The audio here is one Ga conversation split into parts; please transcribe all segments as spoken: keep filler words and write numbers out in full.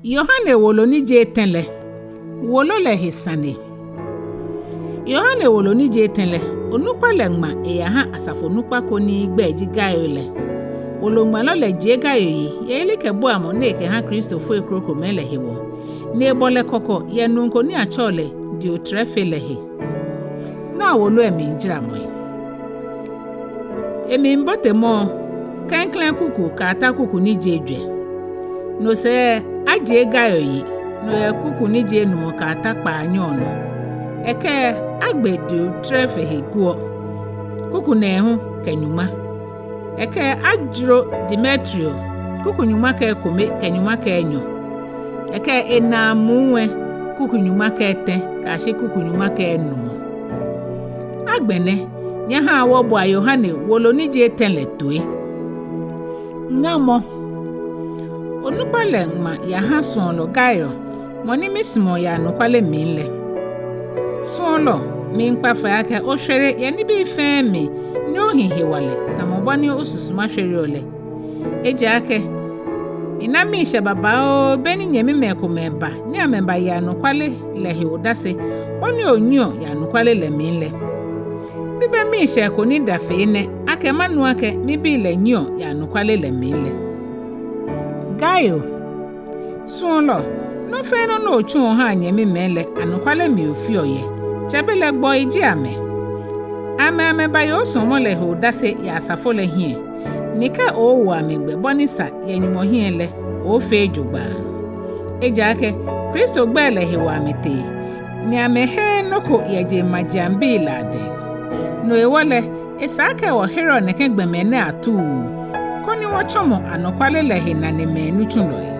Yohane wolo ni ji etɛ lɛ. Wolo lɛ he sane. Yohane wolo ni ji etɛ lɛ, onukpa lɛ ŋma eyaha asafo onukpa ko ni egbɛi ji Gaio lɛ. Woloŋmalɔ lɛ jie Gaio yi yɛ elikɛbuamɔ ni ekɛha Kristofoi krokomɛi lɛ hewɔ, ni ebɔ lɛ kɔkɔ yɛ nuu ko ni atsɛɔ lɛ Diotrefe lɛ he. Naa wolo lɛ mlijaramɔi. Emlibotemɔ, klɛŋklɛŋ kuku kɛyata kuku ni ji ejwɛ. No sɛɛ ajie Gaio yi, no yɛ kuku ni ji enumɔ kɛyata kpaanyɔ nɔ. Ekɛ agbe Diotrefe he guɔ, kuku nɛɛhu kɛ nyɔŋma. Ekɛ ajro Demetrio, kuku nyɔŋma kɛ ekome kɛ nyɔŋma kɛ enyɔ. Ekɛ enaa muu lɛ, kuku nyɔŋma kɛ etɛ kɛyashi kuku nyɔŋma kɛ enumɔ. Agbɛnɛ, nyɛhaa wɔboa Yohane wolo ni ji etɛ lɛ toi. Ŋamɔ. Onukpa lɛ ŋma yaha suɔlɔ Gaio, mɔ ni misumɔɔ yɛ anɔkwale mli lɛ. Suɔlɔ, miikpa fai akɛ oshwere yɛ nibii fɛɛ mli, ni ohi hewalɛ, tamɔ bɔ ni osusuma shwereɔ lɛ. Ejaakɛ mina miishɛɛ babaoo be ni nyɛmimɛi komɛi ba ni amɛbaye anɔkwale lɛ he odase, bɔ ni onyiɛɔ yɛ anɔkwale lɛ mli lɛ. Mibɛ miishɛɛ ko ni da fe enɛ, akɛ manu akɛ mibii lɛ nyiɛɔ yɛ anɔkwale lɛ mli lɛ. Gaio. Suɔlɔ, nɔ fɛɛ nɔ ni otsuɔ ohaa nyɛmimɛi lɛ, anɔkwale mli ofeɔ yɛ, tsɛbelɛ gbɔi ji amɛ. Amɛ amɛbaye osuɔmɔ lɛ he odase yɛ asafo lɛ hiɛ, ni kɛ owo amɛ gbɛ bɔ ni sa yɛ Nyɔŋmɔ hiɛ lɛ, oofee jogbaŋŋ. Ejaakɛ Kristo gbɛi lɛ hewɔ amɛtee, ni amɛheee nɔ ko yɛ jeŋmajiaŋbii lɛ adɛŋ. No hewɔ lɛ, esa akɛ wɔhereɔ nɛkɛ gbɔmɛi nɛɛ atuu, koni wɔtsɔmɔ anɔkwale lɛ he nanemɛi nitsulɔi.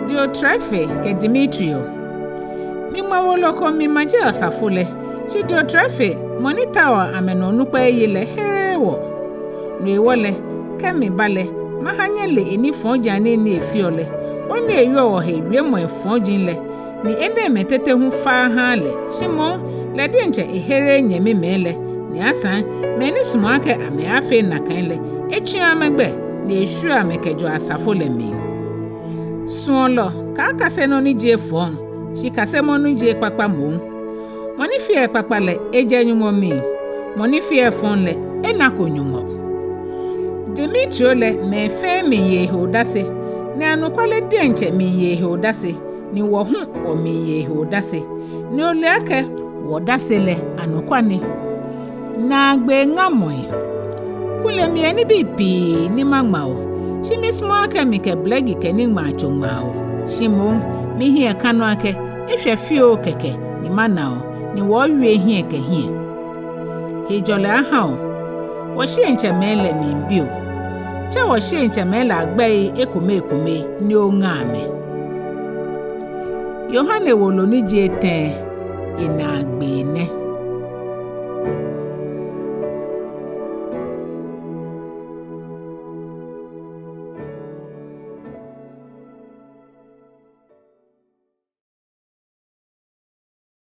Diotrefe kɛ Demetrio. Miŋma wolo ko mimaje asafo lɛ, shi Diotrefe, mɔ ni taoɔ amɛnɔ onukpa eye lɛ, hereee wɔ. No hewɔ lɛ, kɛ miba lɛ, maha nyɛle enifɔjianii ni efeɔ lɛ, bɔ ni eyɔɔ wɔhe wiemɔi fɔji lɛ, ni enɛɛmɛi tete hu faaa haaa lɛ, shi moŋ lɛ diɛŋtsɛ ehereee nyɛmimɛi lɛ, ni asaŋ mɛi ni sumɔɔ akɛ amɛaafee nakai lɛ, etsiɔ amɛ gbɛ, ni eshwieɔ amɛ kɛjɛɔ asafo lɛ mli. Suɔlɔ, kaakase nɔ ni ji efɔŋ, shi kasemɔ nɔ ni ji ekpakpa moŋ. Mɔ ni feɔ ekpakpa lɛ, ejɛ Nyɔŋmɔ mli, mɔ ni feɔ efɔŋ lɛ, enako Nyɔŋmɔ. Demetrio lɛ, mɛi fɛɛ miiye ehe odase, ni anɔkwale diɛŋtsɛ miiye ehe odase, ni wɔ hu wɔmiiye ehe odase, ni ole akɛ wɔdase lɛ anɔkwa ni. Naagbee ŋamɔi. Kulɛ miyɛ nibii pii ni maŋma o, shi misumɔɔɔ akɛ mikɛ blɛgi kɛ niŋmaa tso ŋmaa o, shi moŋ mihiɛ ka nɔ akɛ eshwɛ fioo kɛkɛ ni mana o, ni wɔɔwie hiɛ kɛ hiɛ. Hejɔlɛ aha o. Wɔshieŋtsɛmɛi lɛ miibi o. Tsɛ wɔshieŋtsɛmɛi lɛ agbɛi ekome ekome ni oŋa amɛ. Yohane wolo ni ji etɛ, enaagbee nɛ.